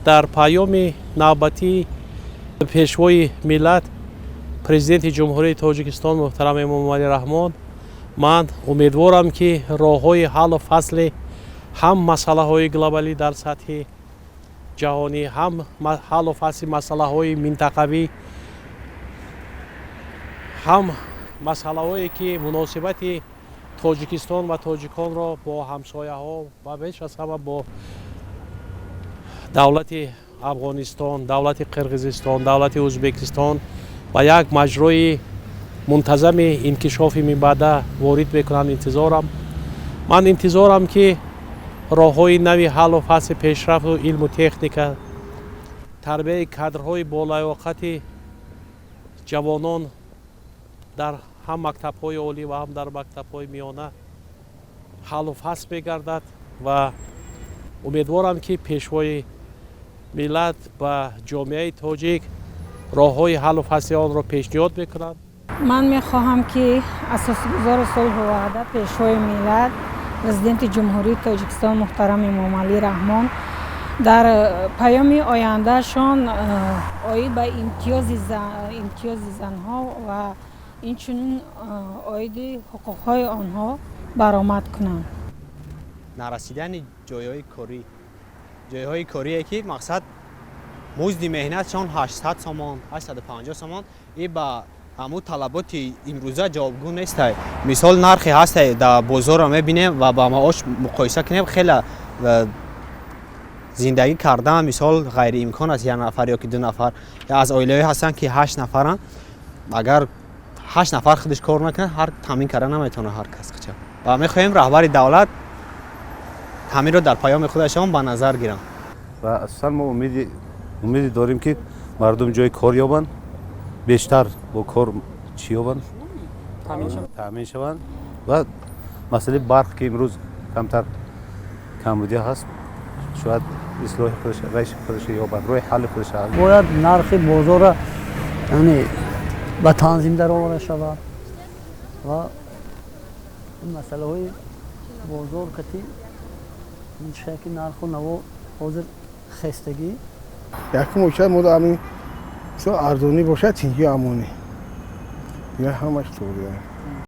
Дар паёми навбатии Пешвои миллат, Президенти Ҷумҳурии Тоҷикистон муҳтарам Эмомалӣ Раҳмон, ман умедворам, ки роҳҳои ҳаллу фасли ҳам масъалаҳои глобалӣ дар сатҳи ҷаҳонӣ, ҳам ҳаллу фасли масъалаҳои минтақавӣ, ҳам масъалаҳое, ки муносибати Тоҷикистон ва тоҷиконро бо ҳамсояҳо ва беш аз ҳама бо давлати Афғонистон, давлати Қирғизистон, давлати Ӯзбекистон ба як маҷрои мунтазами инкишофи минбаъда ворид мекунанд, интизорам. Ман интизорам, ки роҳҳои нави ҳаллу фасли пешрафту илму техника, тарбияи кадрҳои болаёқати ҷавонон дар ҳам мактабҳои олӣ ва ҳам дар мактабҳои миёна ҳаллу фасл мегардад ва умедворам, ки Пешвои миллат ба ҷомеаи тоҷик роҳҳои ҳаллу фасли онро пешниҳод мекунанд. Ман мехоҳам, ки Асосгузори сулҳу ваҳдат, Пешвои миллат, Президенти Ҷумҳурии Тоҷикистон муҳтарам Эмомалӣ Раҳмон дар паёми ояндаашон оид ба имтиёзи занҳо ва инчунин оиди ҳуқуқҳои онҳо баромад кунанд. Нарасидани ҷойҳои корӣ, ҷойҳои корие, ки мақсад музди меҳнатшон 800 сомон, 850 сомон, и ба ҳамун талаботи имрӯза ҷавобгӯ нестай. Мисол, нархе ҳастай, дар бозорро мебинем ва ба маош муқоиса кунем, хеле зиндагӣ кардан, мисол, ғайриимкон аст. Як нафар ё ки ду нафар аз оилаҳое ҳастанд, ки ҳашт нафаранд. Агар ҳашт нафар худаш кор накунад, ҳар таъмин карда наметавонад ҳар кас хича. Ва мехоҳем, раҳбари давлат ҳаминро дар паёми худашон ба назар гиранд. Ва асосан мо умеде дорем, ки мардум ҷои кор ёбанд, бештар бо кор чӣ ёбанд, таъмин шаванд ва масъалаи барқ, ки имрӯз камтар камбудия ҳаст, шояд ислоҳи худаш, райши худаш ёбад, роҳи ҳалли худаш. Бояд нархи бозорра, яъне, ба танзим дароварда шавад ва масъалаҳои бозор кати ки нарху наво ҳозир хестагӣ. Якум бошад, мо ҳамин арзонӣ бошад, тинҷӣ, амонӣ, дигар ҳамаш туғри.